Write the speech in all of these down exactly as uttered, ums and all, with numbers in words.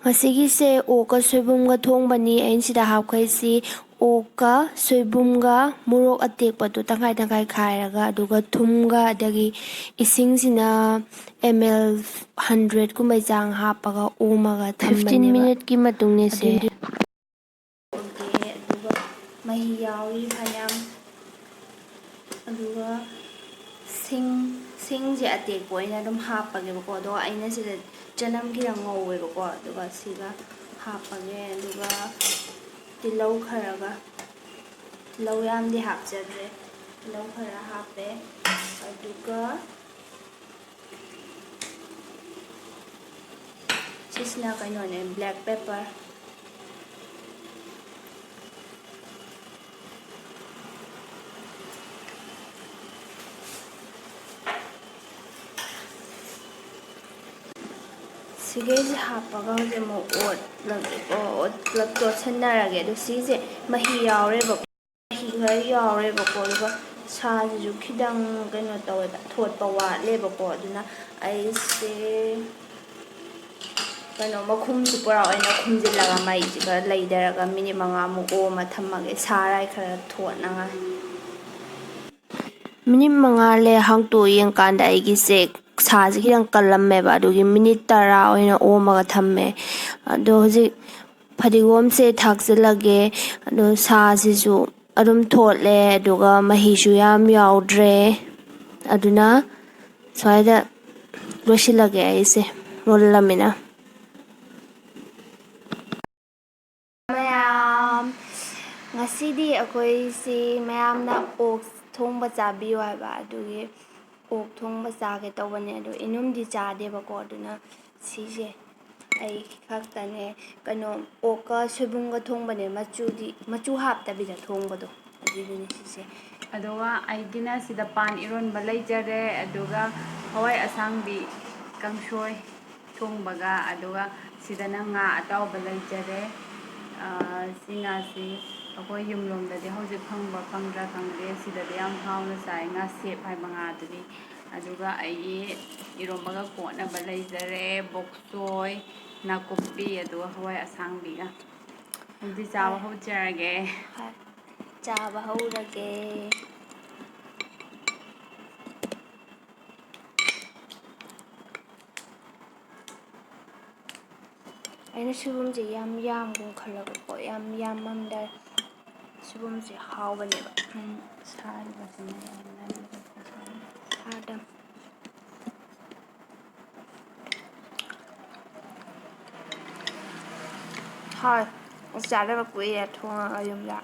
ꯉꯁꯤꯒꯤꯁꯦ ꯑꯣꯛꯀ ꯁꯣꯏꯕꯨꯝꯒ ꯊꯣꯡꯕꯅꯤ꯫ ꯑꯩꯅ ꯁꯤꯗ ꯍꯥꯞꯈꯩꯁꯤ ꯑꯣꯛꯀ ꯁꯣꯏꯕꯨꯝꯒ ꯃꯣꯔꯣꯛ ꯑꯇꯦꯛꯄꯗꯨ ꯇꯪꯈꯥꯏ ꯇꯪꯈꯥꯏ ꯈꯥꯏꯔꯒ, ꯑꯗꯨꯒ ꯊꯨꯝꯒ ꯑꯗꯒꯤ ꯏꯁꯤꯡꯁꯤꯅ ꯑꯦꯝ ꯑꯦꯜ ꯍꯟꯗ꯭ꯔꯦꯠꯀꯨꯝꯕꯩ ꯆꯥꯡ ꯍꯥꯞꯄꯒ ꯑꯣꯝꯃꯒ ꯊꯝꯕꯅꯦꯕ꯫ ꯐꯤꯐꯇꯤꯟ ꯃꯤꯅꯤꯠꯀꯤ ꯃꯇꯨꯡꯅꯦꯁꯦ꯫ ꯑꯗꯨꯒ ꯃꯍꯤ ꯌꯥꯎꯔꯤ ꯐꯅꯌꯥꯝ꯫ ꯑꯗꯨꯒ ꯁꯤꯡ, ꯁꯤꯡꯁꯦ ꯑꯇꯦꯛꯄ ꯑꯣꯏꯅ ꯑꯗꯨꯝ ꯍꯥꯞꯄꯒꯦꯕꯀꯣ꯫ ꯑꯗꯣ ꯑꯩꯅ ꯁꯤꯗ ꯆꯅꯝ ꯈꯤꯇꯪ ꯉꯧꯋꯦꯕꯀꯣ꯫ ꯑꯗꯨꯒ ꯁꯤꯒ ꯍꯥꯞꯄꯒꯦ꯫ ꯑꯗꯨꯒ ꯇꯤꯜꯍꯧ ꯈꯔꯒ, ꯇꯤꯜꯍꯧ ꯌꯥꯝꯗꯤ ꯍꯥꯞꯆꯗ꯭ꯔꯦ, ꯇꯤꯜꯍꯧ ꯈꯔ ꯍꯥꯞꯄꯦ꯫ ꯑꯗꯨꯒ ꯁꯤꯁꯤꯅ ꯀꯩꯅꯣꯅꯦ, black pepper꯫ ꯁꯤꯈꯩꯁꯦ ꯍꯥꯞꯄꯒ ꯍꯧꯖꯤꯛ ꯑꯃꯨꯛ ꯑꯣꯠꯂꯒꯦꯀꯣ꯫ ꯑꯣꯠ-, ꯄꯨꯂꯞ ꯇꯣꯠꯁꯟꯅꯔꯒꯦ꯫ ꯑꯗꯣ ꯁꯤꯁꯦ ꯃꯍꯤ ꯌꯥꯎꯔꯦꯕ꯫ ꯃꯍꯤ ꯈꯔ ꯌꯥꯎꯔꯦꯕꯀꯣ꯫ ꯑꯗꯨꯒ ꯁꯥꯁꯤꯁꯨ ꯈꯤꯇꯪ ꯀꯩꯅꯣ ꯇꯧꯋꯦꯕ, ꯊꯣꯠꯄ ꯋꯥꯠꯂꯦꯕꯀꯣ꯫ ꯑꯗꯨꯅ ꯑꯩꯁꯦ ꯀꯩꯅꯣ, ꯃꯈꯨꯝꯁꯤ ꯄꯨꯔꯥ ꯑꯣꯏꯅ ꯈꯨꯝꯖꯤꯜꯂꯒ ꯃꯩꯁꯤꯒ ꯂꯩꯊꯔꯒ ꯃꯤꯅꯤꯠ ꯃꯉꯥꯃꯨꯛ ꯑꯣꯝꯃ ꯊꯝꯃꯒꯦ, ꯁꯥꯔꯥꯏ ꯈꯔ ꯊꯣꯠꯅꯉꯥꯏ꯫ ꯃꯤꯅꯤꯠ ꯃꯉꯥ ꯂꯩ ꯍꯥꯡꯇꯣꯛꯑ ꯌꯦꯡꯀꯥꯟꯗ ꯑꯩꯒꯤꯁꯦ ꯁꯥꯁꯦ ꯈꯤꯇꯪ ꯀꯜꯂꯝꯃꯦꯕ, ꯑꯗꯨꯒꯤ ꯃꯤꯅꯤꯠ ꯇꯔꯥ ꯑꯣꯏꯅ ꯑꯣꯝꯃꯒ ꯊꯝꯃꯦ꯫ ꯑꯗꯣ ꯍꯧꯖꯤꯛ ꯐꯗꯤꯒꯣꯝꯁꯦ ꯊꯥꯛꯆꯤꯜꯂꯒꯦ꯫ ꯑꯗꯣ ꯁꯥꯁꯤꯁꯨ ꯑꯗꯨꯝ ꯊꯣꯠꯂꯦ, ꯑꯗꯨꯒ ꯃꯍꯤꯁꯨ ꯌꯥꯝ ꯌꯥꯎꯗ꯭ꯔꯦ꯫ ꯑꯗꯨꯅ ꯁ꯭ꯋꯥꯏꯗ ꯂꯣꯏꯁꯤꯜꯂꯒꯦ ꯑꯩꯁꯦ, ꯃꯨꯜꯂꯃꯤꯅ꯫ ꯃꯌꯥꯝ, ꯉꯁꯤꯗꯤ ꯑꯩꯈꯣꯏꯁꯤ ꯃꯌꯥꯝꯅ ꯑꯣꯛ ꯊꯣꯡꯕ ꯆꯥꯕꯤꯌꯨ ꯍꯥꯏꯕ, ꯑꯗꯨꯒꯤ ꯑꯣꯛ ꯊꯣꯡꯕ ꯆꯥꯒꯦ ꯇꯧꯕꯅꯦ꯫ ꯑꯗꯣ ꯏꯅꯨꯝꯗꯤ ꯆꯥꯗꯦꯕꯀꯣ, ꯑꯗꯨꯅ ꯁꯤꯁꯦ ꯑꯩ ꯈꯛꯇꯅꯦ꯫ ꯀꯩꯅꯣ, ꯑꯣꯛꯀ ꯁꯣꯏꯕꯨꯝꯒ ꯊꯣꯡꯕꯅꯦ, ꯃꯆꯨꯗꯤ, ꯃꯆꯨ ꯍꯥꯞꯇꯕꯤꯗ ꯊꯣꯡꯕꯗꯣ, ꯑꯗꯨꯏꯗꯨꯅꯦ ꯁꯤꯁꯦ꯫ ꯑꯗꯨꯒ ꯑꯩꯒꯤꯅ ꯁꯤꯗ ꯄꯥꯟ ꯏꯔꯣꯟꯕ ꯂꯩꯖꯔꯦ, ꯑꯗꯨꯒ ꯍꯋꯥꯏ ꯑꯁꯥꯡꯕꯤ ꯀꯥꯡꯁꯣꯏ ꯊꯣꯡꯕꯒ, ꯑꯗꯨꯒ ꯁꯤꯗꯅ ꯉꯥ ꯑꯇꯥꯎꯕ ꯂꯩꯖꯔꯦ꯫ ꯑꯥ, ꯁꯤ ꯉꯥꯁꯤ ꯑꯩꯈꯣꯏ ꯌꯨꯝꯂꯣꯝꯗꯗꯤ ꯍꯧꯖꯤꯛ ꯐꯪꯕ꯭ꯔꯥ ꯐꯪꯗ꯭ꯔꯥ ꯈꯪꯗꯦ, ꯁꯤꯗꯗꯤ ꯌꯥꯝ ꯍꯥꯎꯅ ꯆꯥꯏ, ꯉꯥꯁꯦꯞ ꯍꯥꯏꯕ ꯉꯥꯗꯨꯗꯤ꯫ ꯑꯗꯨꯒ ꯑꯩꯒꯤ ꯏꯔꯣꯝꯕꯒ ꯀꯣꯠꯅꯕ ꯂꯩꯖꯔꯦ, ꯕꯣꯛꯁꯣꯏ, ꯅꯥꯀꯨꯞꯄꯤ, ꯑꯗꯨꯒ ꯍꯋꯥꯏ ꯑꯁꯥꯡꯕꯤꯒ꯫ ꯑꯗꯨꯗꯤ ꯆꯥꯕ ꯍꯣꯏ꯫ ꯍꯧꯖꯔꯒꯦ꯫ ꯍꯣꯏ꯫ ꯆꯥꯕ ꯍꯧꯔꯒꯦ꯫ ꯑꯩꯅ ꯁꯣꯏꯕꯨꯝꯁꯦ ꯌꯥꯝ ꯌꯥꯝꯒꯨꯝ ꯈꯜꯂꯒꯀꯣ, ꯌꯥꯝ ꯌꯥꯝꯃꯝꯗꯔꯦ꯫ ꯁꯣꯏꯕꯨꯝꯁꯦ ꯍꯥꯎꯕꯅꯦꯕ꯫ ꯎꯝ, ꯁꯥꯔꯤꯕꯁꯤꯅ ꯌꯥꯝꯅ ꯁꯥꯔꯗꯝ꯫ ꯍꯣꯏ, ꯑꯁ, ꯆꯥꯗꯕ ꯀꯨꯏꯔꯦ ꯊꯣꯡꯉꯒ ꯌꯨꯝꯗ꯫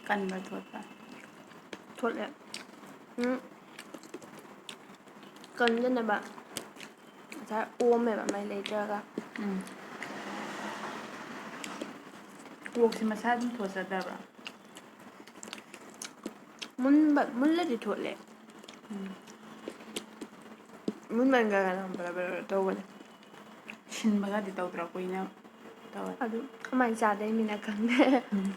ꯀꯟꯕ ꯊꯣꯠꯄ? ꯊꯣꯠꯂꯦ꯫ ꯎꯝ꯫ ꯀꯟꯗꯅꯕ ꯉꯁꯥꯏ ꯑꯣꯝꯃꯦꯕ ꯃꯩ ꯂꯩꯇ꯭ꯔꯒ꯫ ꯎꯝ꯫ ꯀꯣꯛꯁꯤ ꯃꯁꯥ ꯑꯗꯨꯝ ꯊꯣꯠꯆꯗꯕ꯭ꯔꯥ? ꯃꯨꯟꯕ, ꯃꯨꯜꯂꯗꯤ ꯊꯣꯠꯂꯦ꯫ ꯎꯝ꯫ ꯃꯨꯟꯃꯟꯈ꯭ꯔꯒꯅ ꯕꯔ ꯕꯔ ꯕꯔ ꯇꯧꯕꯅꯦ꯫ ꯁꯤꯟꯕꯒꯗꯤ ꯇꯧꯗ꯭ꯔꯣ ꯀꯨꯏꯅ ꯇꯧꯔꯗꯤ? ꯑꯗꯨ ꯀꯃꯥꯏꯅ ꯆꯥꯗꯣꯏꯃꯤꯅ ꯈꯪꯗꯦ꯫ ꯎꯝ꯫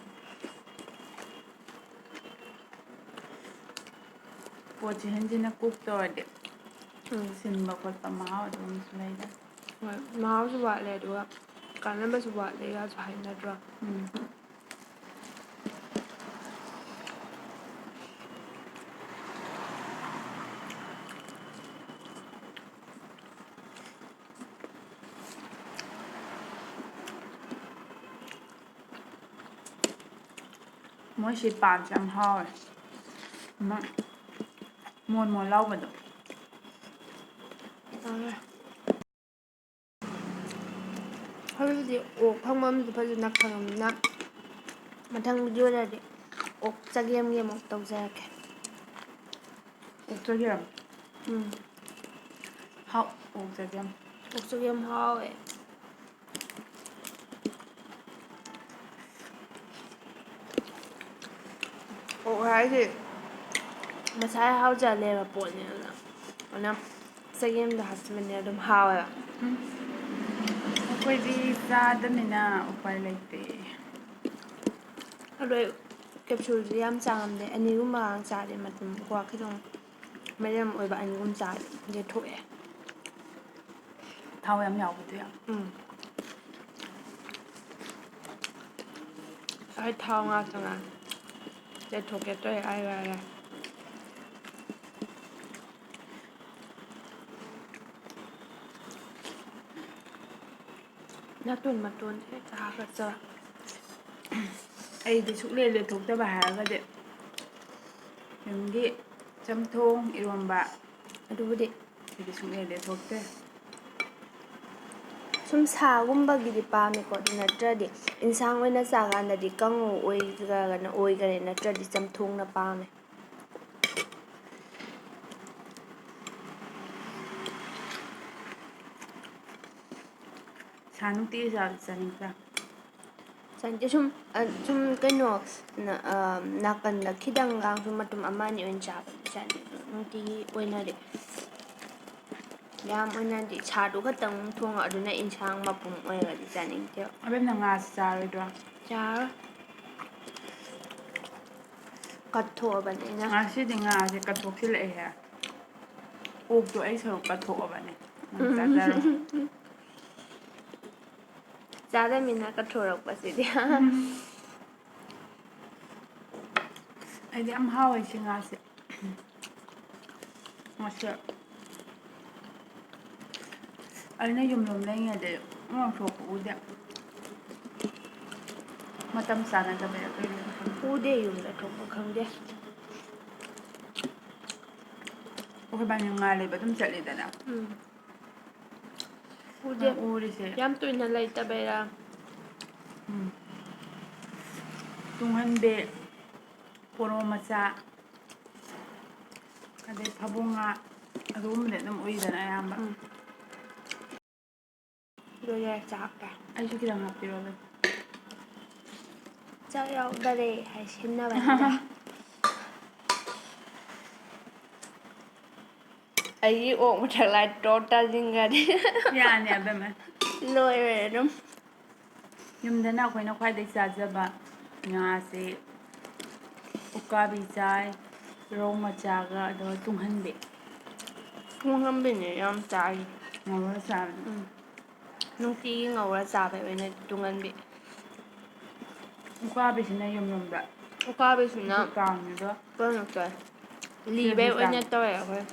ꯄꯣꯠꯁꯦ ꯍꯦꯟꯖꯤꯟꯅ cook ꯇꯧꯔꯗꯤ ꯎꯝ꯫ ꯁꯤꯟꯕ ꯈꯣꯠꯄ ꯃꯍꯥꯎ ꯑꯗꯨꯝꯁꯨ ꯂꯩꯗꯅ꯫ ꯍꯣꯏ, ꯃꯍꯥꯎꯁꯨ ꯋꯥꯠꯂꯦ, ꯑꯗꯨꯒ ꯀꯥꯟꯅꯕꯁꯨ ꯋꯥꯠꯂꯦ ꯒꯥꯁꯨ ꯍꯥꯏꯅꯗ꯭ꯔꯣ? ꯎꯝ꯫ ꯃꯣꯏꯁꯤ ꯄꯥꯟꯁꯦ ꯌꯥꯝ ꯍꯥꯎꯋꯦ꯫ ꯑꯃ ꯃꯣꯟ ꯃꯣꯟ ꯂꯥꯎꯕꯗꯣ꯫ ꯍꯥꯎꯋꯦ꯫ ꯍꯧꯖꯤꯛꯇꯤ ꯑꯣꯛ ꯐꯪꯐꯝꯁꯨ ꯐꯖꯅ ꯈꯪꯉꯕꯅꯤꯅ, ꯃꯊꯪ video ꯗꯗꯤ ꯑꯣꯛ ꯆꯒꯦꯝꯒꯤ ꯑꯃꯨꯛ ꯇꯧꯖꯔꯛꯀꯦ꯫ ꯑꯣꯛ ꯆꯒꯦꯝ? ꯎꯝ꯫ ꯍꯥꯎ, ꯑꯣꯛ ꯆꯒꯦꯝ꯫ ꯑꯣꯛ ꯆꯒꯦꯝ ꯍꯥꯎꯋꯦ꯫ ꯑꯣꯛ ꯍꯥꯏꯁꯦ ꯃꯁꯥ ꯍꯥꯎꯖ ꯂꯩꯕ ꯄꯣꯠꯅꯦ ꯑꯗꯨꯅ꯫ ꯑꯗꯨꯅ ꯆꯒꯦꯝꯗ ꯍꯥꯞꯆꯤꯟꯕꯅꯦ ꯑꯗꯨꯝ ꯍꯥꯎꯋꯦꯕ꯫ ꯑꯩꯈꯣꯏꯗꯤ ꯆꯥꯗꯃꯤꯅ ꯎꯄꯥꯏ ꯂꯩꯇꯦ꯫ ꯑꯗꯣ ꯑꯩ ꯀꯦꯞꯁꯨꯜꯁꯦ ꯌꯥꯝ ꯆꯥ ꯉꯝꯗꯦ, ꯑꯅꯤꯒꯨꯝꯕꯒ ꯆꯥꯔꯗꯤ ꯃꯇꯨꯝ ꯀꯣ ꯈꯤꯇꯪ ꯃꯦꯗꯤꯌꯝ ꯑꯣꯏꯕ ꯑꯅꯤꯒꯨꯝ ꯆꯥꯔꯗꯤ ꯂꯦꯊꯣꯛꯑꯦ꯫ ꯊꯥꯎ ꯌꯥꯝ ꯌꯥꯎꯕꯗꯨ ꯌꯥꯝ꯫ ꯎꯝ꯫ ꯑꯩ ꯊꯥꯎ ꯉꯥꯛꯇ ꯉꯥꯏ꯫ ꯂꯦꯊꯣꯛꯀꯦ ꯇꯧꯔꯦ ꯑꯩ ꯌꯥꯔꯦ꯫ ꯅꯥꯇꯣꯟ ꯃꯇꯣꯟꯁꯦ ꯍꯦꯛꯇ ꯍꯥꯒꯠꯆꯕ꯫ ꯑꯩꯗꯤ ꯁꯨꯛꯂꯦ ꯂꯦꯊꯣꯛꯇꯕ ꯍꯥꯏꯔꯒꯗꯤ ꯌꯨꯝꯒꯤ ꯆꯝꯊꯣꯡ ꯏꯔꯣꯝꯕ꯫ ꯑꯗꯨꯕꯨꯗꯤ ꯑꯩꯗꯤ ꯁꯨꯛꯂꯦ ꯂꯦꯊꯣꯛꯇꯦ꯫ ꯁꯨꯝ ꯁꯥꯒꯨꯝꯕꯒꯤꯗꯤ ꯄꯥꯝꯃꯦꯀꯣ꯫ ꯑꯗꯨ ꯅꯠꯇ꯭ꯔꯗꯤ ꯏꯟꯁꯥꯡ ꯑꯣꯏꯅ ꯆꯥꯀꯥꯟꯗꯗꯤ ꯀꯥꯡꯉꯧ ꯑꯣꯏꯈ꯭ꯔꯒꯅ ꯑꯣꯏꯈꯔꯦ, ꯅꯠꯇ꯭ꯔꯗꯤ ꯆꯝꯊꯣꯡꯅ ꯄꯥꯝꯃꯦ꯫ ꯁꯥ ꯅꯨꯡꯇꯤꯒꯤ ꯆꯥꯕꯗꯤ ꯆꯥꯅꯤꯡꯗ꯭ꯔꯥ? ꯆꯥꯅꯤꯡꯗꯦ꯫ ꯁꯨꯝ ꯁꯨꯝ ꯀꯩꯅꯣ ꯅꯥꯀꯟꯗ ꯈꯤꯇꯪꯒ ꯁꯨꯝ ꯃꯇꯨꯝ ꯑꯃ ꯑꯅꯤ ꯑꯣꯏꯅ ꯆꯥꯕꯗꯤ ꯆꯥꯅꯤꯡꯉꯦ꯫ ꯅꯨꯡꯇꯤꯒꯤ ꯑꯣꯏꯅꯗꯤ ꯌꯥꯝ ꯑꯣꯏꯅꯗꯤ ꯁꯥꯗꯨ ꯈꯛꯇꯪ ꯊꯣꯡꯉ ꯑꯗꯨꯅ ꯏꯟꯁꯥꯡ ꯃꯄꯨꯝ ꯑꯣꯏꯔꯒꯗꯤ ꯆꯥꯅꯤꯡꯗꯦꯕ꯫ ꯑꯕꯦꯝꯅ ꯉꯥꯁꯤ ꯆꯥꯔꯣꯏꯗ꯭ꯔꯣ? ꯆꯥꯔꯣꯏ꯫ ꯀꯠꯊꯣꯛꯑꯕꯅꯤꯅ꯫ ꯉꯁꯤꯗꯤ ꯉꯥꯁꯦ ꯀꯠꯊꯣꯛꯆꯤꯜꯂꯛꯑꯦꯍꯦ꯫ ꯑꯣꯛꯇꯣ ꯑꯩ ꯁꯔꯨꯛ ꯀꯠꯊꯣꯛꯑꯕꯅꯦ꯫ ꯅꯪ ꯆꯥꯖꯔꯣ꯫ ꯆꯥꯗꯃꯤꯅ ꯀꯠꯊꯣꯔꯛꯄꯁꯤꯗꯤ꯫ ꯑꯩꯗꯤ ꯌꯥꯝ ꯍꯥꯎꯋꯦ ꯁꯤ ꯉꯥꯁꯦ꯫ ꯃꯁꯤ ꯑꯩꯅ ꯌꯨꯝꯂꯣꯝ ꯂꯩꯉꯩꯗ ꯑꯃꯨꯛ ꯊꯣꯛꯄ ꯎꯗꯦ꯫ ꯃꯇꯝ ꯆꯥꯅꯗꯕꯩꯔ ꯀꯩꯅꯣ ꯈꯪꯗꯦ꯫ ꯎꯗꯦ, ꯌꯨꯝꯗ ꯊꯣꯛꯄ ꯈꯪꯗꯦ꯫ ꯑꯩꯈꯣꯏ ꯕꯥꯅꯤ ꯉꯥ ꯂꯩꯕ ꯑꯗꯨꯝ ꯆꯠꯂꯤꯗꯅ꯫ ꯎꯝ꯫ ꯎꯗꯦ꯫ ꯅꯪ ꯎꯔꯤꯁꯦ꯫ ꯌꯥꯝ ꯇꯣꯏꯅ ꯂꯩꯇꯕꯩꯔꯥ? ꯎꯝ꯫ ꯇꯨꯡꯍꯟꯕꯤ, ꯄꯣꯔꯣꯝ ꯃꯆꯥ, ꯑꯗꯩ ꯐꯥꯕꯧ ꯉꯥ, ꯑꯗꯨꯒꯨꯝꯕꯗꯤ ꯑꯗꯨꯝ ꯎꯏꯗꯅ ꯑꯌꯥꯝꯕ꯫ ꯎꯝ꯫ ꯂꯣꯏꯔꯦ ꯆꯥꯛꯇ꯫ ꯑꯩꯁꯨ ꯈꯤꯇꯪ ꯍꯥꯞꯄꯤꯔꯣ ꯑꯗꯨ꯫ ꯆꯥꯛ ꯌꯥꯎꯗꯔꯦ ꯍꯥꯏ ꯁꯤꯟꯅꯕꯅꯤꯗ꯫ ꯑꯩꯒꯤ ꯑꯣꯛ ꯃꯊꯛ ꯂꯥꯏ ꯇꯣꯔ ꯇꯥꯁꯤꯟꯈ꯭ꯔꯗꯤ ꯌꯥꯅꯤ ꯑꯕꯦꯝꯃ꯫ ꯂꯣꯏꯔꯦ ꯑꯗꯨꯝ꯫ ꯌꯨꯝꯗꯅ ꯑꯩꯈꯣꯏꯅ ꯈ꯭ꯋꯥꯏꯗꯒꯤ ꯆꯥꯖꯕ ꯉꯥꯁꯦ ꯎꯀꯥꯕꯤ ꯆꯥꯏ, ꯔꯧ ꯃꯆꯥꯒ ꯑꯗꯨꯒ ꯇꯨꯡꯍꯟꯕꯤ꯫ ꯇꯨꯡꯍꯟꯕꯤꯅꯦ ꯌꯥꯝ ꯆꯥꯔꯤ꯫ ꯉꯧꯔ ꯆꯥꯕꯗꯣ꯫ ꯎꯝ꯫ ꯅꯨꯡꯇꯤꯒꯤ ꯉꯧꯔ ꯆꯥꯕꯩ ꯑꯣꯏꯅ ꯇꯨꯡꯍꯟꯕꯤ꯫ ꯎꯀꯥꯕꯤꯁꯤꯅ ꯌꯨꯝ ꯌꯨꯝꯗ꯫ ꯎꯀꯥꯕꯤꯁꯤꯅ ꯗꯨꯀꯥꯟꯒꯤꯗꯣ꯫ ꯀꯩꯅꯣ ꯇꯧꯋꯦ꯫ ꯂꯤꯕꯩ ꯑꯣꯏꯅ ꯇꯧꯋꯦ ꯑꯩꯈꯣꯏ꯫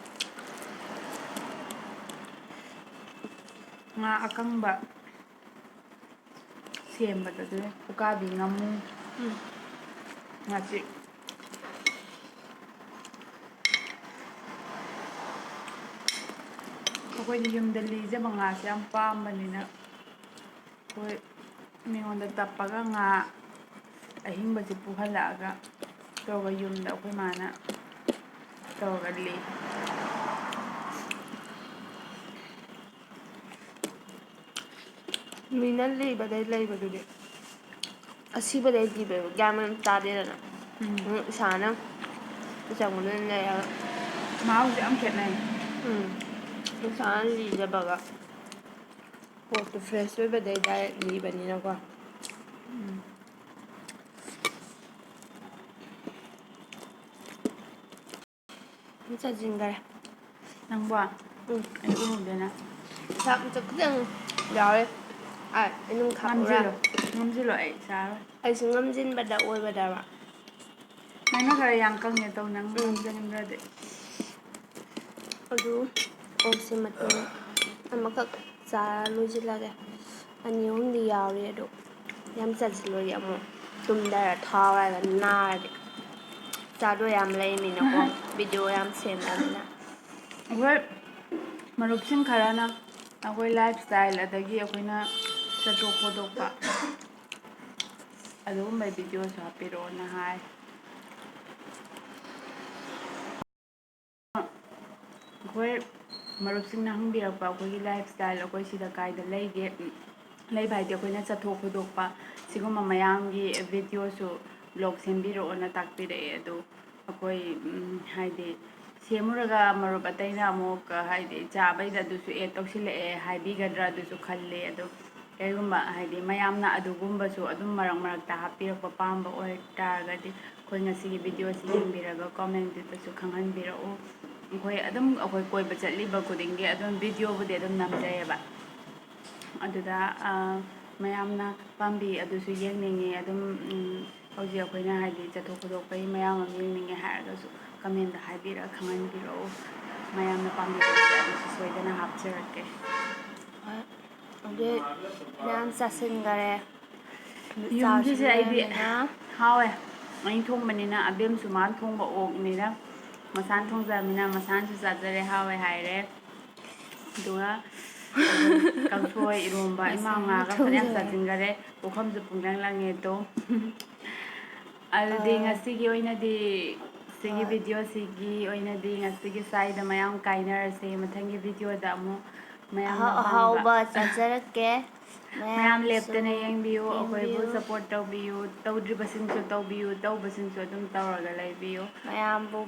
ꯉꯥ ꯑꯀꯪꯕ ꯁꯦꯝꯕꯗ ꯑꯗꯨ ꯎꯀꯥꯕꯤ ꯉꯥꯃꯨ꯫ ꯎꯝ꯫ ꯉꯥꯆꯤꯛ꯫ ꯑꯩꯈꯣꯏꯗꯤ ꯌꯨꯝꯗ ꯂꯤꯖꯕ ꯉꯥꯁꯦ ꯌꯥꯝ ꯄꯥꯝꯕꯅꯤꯅ ꯑꯩꯈꯣꯏ ꯃꯤꯉꯣꯟꯗ ꯇꯞꯄꯒ ꯉꯥ ꯑꯍꯤꯡꯕꯁꯦ ꯄꯨꯍꯜꯂꯛꯑꯒ ꯇꯧꯔꯒ ꯌꯨꯝꯗ ꯑꯩꯈꯣꯏ ꯃꯥꯅ ꯇꯧꯔꯒ ꯂꯤ꯫ ꯃꯤꯅ ꯂꯤꯕꯗꯩ ꯂꯩꯕꯗꯨꯗꯤ ꯑꯁꯤꯕꯗꯩ ꯂꯤꯕꯗꯨ ꯒ꯭ꯌꯥꯟ ꯃꯦꯟ ꯇꯥꯗꯦꯗꯅ꯫ ꯎꯝ꯫ ꯎꯝ, ꯏꯁꯥꯅ ꯏꯆꯪ ꯃꯅꯨꯡ ꯂꯩꯔꯒ ꯃꯍꯥꯎꯁꯨ ꯌꯥꯝ ꯈꯦꯠꯅꯩ꯫ ꯎꯝ꯫ ꯏꯁꯥꯅ ꯂꯤꯖꯕꯒ ꯄꯣꯠꯇꯨ ꯐ꯭ꯔꯦꯁ ꯑꯣꯏꯕꯗꯩ ꯗꯥꯏꯔꯦꯛ ꯂꯤꯕꯅꯤꯅꯀꯣ꯫ ꯎꯝ꯫ ꯆꯥꯁꯤꯟꯈꯔꯦ꯫ ꯅꯪꯕꯣ? ꯎꯝ꯫ ꯑꯩ ꯎꯍꯧꯗꯦꯅ꯫ ꯆꯥꯛ ꯃꯆꯛ ꯈꯤꯇꯪ ꯌꯥꯎꯔꯦ꯫ ꯑꯥ, ꯑꯩ ꯑꯗꯨꯝ ꯈꯥꯛꯎꯔꯥ? ꯉꯝꯁꯤꯜꯂꯣ꯫ ꯉꯝꯁꯤꯜꯂꯣ, ꯑꯩ ꯆꯥꯔꯣꯏ꯫ ꯑꯩꯁꯨ ꯉꯝꯁꯤꯟꯕꯗ ꯑꯣꯏꯕꯗꯕ꯫ ꯅꯪꯅ ꯈꯔ ꯌꯥꯝ ꯀꯪꯉꯦ ꯇꯧ, ꯅꯪ ꯎꯝ꯫ ꯉꯝꯁꯤꯟꯈ꯭ꯔꯗꯤ꯫ ꯑꯗꯨ ꯑꯣꯛꯁꯤ ꯃꯇꯨꯝ ꯑꯃꯈꯛ ꯆꯥꯔ ꯂꯣꯏꯁꯤꯜꯂꯒꯦ꯫ ꯑꯅꯤ ꯑꯍꯨꯝꯗꯤ ꯌꯥꯎꯔꯤ ꯑꯗꯨ ꯌꯥꯝ ꯆꯥꯁꯤꯜꯂꯣꯏꯒꯦ, ꯑꯃꯨꯛ ꯇꯨꯝꯗꯔ ꯊꯥꯎ ꯍꯥꯏꯔꯒ ꯅꯥꯔꯗꯤ꯫ ꯆꯥꯗꯣ ꯌꯥꯝ ꯂꯩꯃꯤꯅꯀꯣ, ꯚꯤꯗꯤꯑꯣ ꯌꯥꯝ ꯁꯦꯝꯗꯕꯅꯤꯅ꯫ ꯑꯩꯈꯣꯏ ꯃꯔꯨꯞꯁꯤꯡ ꯈꯔꯅ ꯑꯩꯈꯣꯏ ꯂꯥꯏꯐ ꯁ꯭ꯇꯥꯏꯜ ꯑꯗꯒꯤ ꯑꯩꯈꯣꯏꯅ ꯆꯠꯊꯣꯛ ꯈꯣꯠꯇꯣꯛꯄ ꯑꯗꯨꯒꯨꯝꯕ ꯚꯤꯗꯤꯑꯣꯁꯨ ꯍꯥꯞꯄꯤꯔꯛꯑꯣꯅ ꯍꯥꯏ꯫ ꯑꯩꯈꯣꯏ ꯃꯔꯨꯞꯁꯤꯡꯅ ꯍꯪꯕꯤꯔꯛꯄ ꯑꯩꯈꯣꯏꯒꯤ ꯂꯥꯏꯐ ꯁ꯭ꯇꯥꯏꯜ, ꯑꯩꯈꯣꯏ ꯁꯤꯗ ꯀꯥꯏꯗ ꯂꯩꯒꯦ, ꯂꯩꯕ ꯍꯥꯏꯗꯤ ꯑꯩꯈꯣꯏꯅ ꯆꯠꯊꯣꯛ ꯈꯣꯠꯇꯣꯛꯄ, ꯁꯤꯒꯨꯝꯕ ꯃꯌꯥꯝꯒꯤ ꯚꯤꯗꯤꯑꯣꯁꯨ ꯕ꯭ꯂꯣꯒ ꯁꯦꯝꯕꯤꯔꯛꯑꯣꯅ ꯇꯥꯛꯄꯤꯔꯛꯑꯦ꯫ ꯑꯗꯨ ꯑꯩꯈꯣꯏ, ꯎꯝ, ꯍꯥꯏꯗꯤ ꯁꯦꯝꯃꯨꯔꯒ ꯃꯔꯨꯞ ꯑꯇꯩꯅ ꯑꯃꯨꯛ, ꯍꯥꯏꯗꯤ, ꯆꯥꯕꯩꯗ ꯑꯗꯨꯁꯨ add ꯇꯧꯁꯤꯜꯂꯛꯑꯦ ꯍꯥꯏꯕꯤꯒꯗ꯭ꯔꯥ ꯑꯗꯨꯁꯨ ꯈꯜꯂꯦ꯫ ꯑꯗꯣ ꯀꯩꯒꯨꯝꯕ, ꯍꯥꯏꯗꯤ, ꯃꯌꯥꯝꯅ ꯑꯗꯨꯒꯨꯝꯕꯁꯨ ꯑꯗꯨꯝ ꯃꯔꯛ ꯃꯔꯛꯇ ꯍꯥꯞꯄꯤꯔꯛꯄ ꯄꯥꯝꯕ ꯑꯣꯏꯇꯥꯔꯒꯗꯤ, ꯑꯩꯈꯣꯏ ꯉꯁꯤꯒꯤ video ꯁꯤ ꯌꯦꯡꯕꯤꯔꯒ comment ꯇꯁꯨ ꯈꯪꯍꯟꯕꯤꯔꯛꯎ꯫ ꯑꯩꯈꯣꯏ ꯑꯗꯨꯝ, ꯑꯩꯈꯣꯏ ꯀꯣꯏꯕ ꯆꯠꯂꯤꯕ ꯈꯨꯗꯤꯡꯒꯤ ꯑꯗꯨꯝ video ꯕꯨꯗꯤ ꯑꯗꯨꯝ ꯅꯝꯖꯩꯌꯦꯕ꯫ ꯑꯗꯨꯗ, ꯑ, ꯃꯌꯥꯝꯅ ꯄꯥꯝꯕꯤ ꯑꯗꯨꯁꯨ ꯌꯦꯡꯅꯤꯡꯉꯤ꯫ ꯑꯗꯨꯝ, ꯎꯝ, ꯍꯧꯖꯤꯛ ꯑꯩꯈꯣꯏꯅ, ꯍꯥꯏꯗꯤ, ꯆꯠꯊꯣꯛ ꯈꯣꯠꯇꯣꯛꯄꯒꯤ ꯃꯌꯥꯝ ꯑꯃ ꯌꯦꯡꯅꯤꯡꯉꯦ ꯍꯥꯏꯔꯒꯁꯨ comment ꯇ ꯍꯥꯏꯕꯤꯔꯒ ꯈꯪꯍꯟꯕꯤꯔꯛꯎ꯫ ꯃꯌꯥꯝꯅ ꯄꯥꯝꯕꯤꯕ ꯑꯗꯨꯁꯨ ꯁꯣꯏꯗꯅ ꯍꯥꯞꯆꯔꯛꯀꯦ꯫ ꯍꯣꯏ꯫ ꯑꯗꯨ ꯃꯌꯥꯝ ꯆꯥꯁꯤꯟꯈꯔꯦ꯫ ꯌꯨꯝꯒꯤꯁꯦ ꯑꯩꯗꯤ ꯆꯥꯁꯤꯟꯈꯔꯕꯅꯤꯅ ꯍꯥꯎꯋꯦ꯫ ꯑꯩꯅ ꯊꯣꯡꯕꯅꯤꯅ, ꯑꯕꯦꯝꯁꯨ ꯃꯥꯅ ꯊꯣꯡꯕ ꯑꯣꯛꯅꯤꯅ ꯃꯁꯥꯅ ꯊꯣꯡꯖꯕꯅꯤꯅ ꯃꯁꯥꯅꯁꯨ ꯆꯥꯖꯔꯦ, ꯍꯥꯎꯋꯦ ꯍꯥꯏꯔꯦ꯫ ꯑꯗꯨꯒ ꯀꯥꯡꯁꯣꯏ, ꯏꯔꯣꯝꯕ, ꯏꯃꯥ ꯃꯁꯥꯅ ꯉꯥꯒ ꯐꯅꯌꯥꯝ ꯊꯣꯡꯖꯔꯦ꯫ ꯆꯥꯁꯤꯟꯈꯔꯦ꯫ ꯄꯨꯈꯝꯁꯨ ꯄꯨꯡꯂꯪ ꯂꯪꯉꯦ ꯑꯗꯣ꯫ ꯑꯗꯨꯗꯤ ꯑꯥ, ꯉꯁꯤꯒꯤ ꯑꯣꯏꯅꯗꯤ, ꯁꯤꯒꯤ ꯍꯣꯏ꯫ video ꯁꯤꯒꯤ ꯑꯣꯏꯅꯗꯤ ꯉꯁꯤꯒꯤ ꯁ꯭ꯋꯥꯏꯗ ꯃꯌꯥꯝ ꯀꯥꯏꯅꯔꯁꯦ꯫ ꯃꯊꯪꯒꯤ video ꯗ ꯑꯃꯨꯛ ꯃꯌꯥꯝꯅ ꯑꯍꯥꯎ ꯑꯄꯥꯝꯕ ꯑꯍꯥꯎꯕ ꯆꯥꯖꯔꯛꯀꯦ꯫ ꯃꯌꯥꯝ ꯃꯌꯥꯝꯁꯨ ꯂꯦꯞꯇꯅ ꯌꯦꯡꯕꯤꯌꯨ, ꯑꯩꯈꯣꯏꯕꯨ ꯌꯦꯡꯕꯤꯌꯨ꯫ Support ꯇꯧꯕꯤꯌꯨ꯫ ꯇꯧꯗ꯭ꯔꯤꯕꯁꯤꯡꯁꯨ ꯇꯧꯕꯤꯌꯨ, ꯇꯧꯕꯁꯤꯡꯁꯨ ꯑꯗꯨꯝ ꯇꯧꯔꯒ ꯂꯩꯕꯤꯌꯨ꯫ ꯃꯌꯥꯝꯕꯨ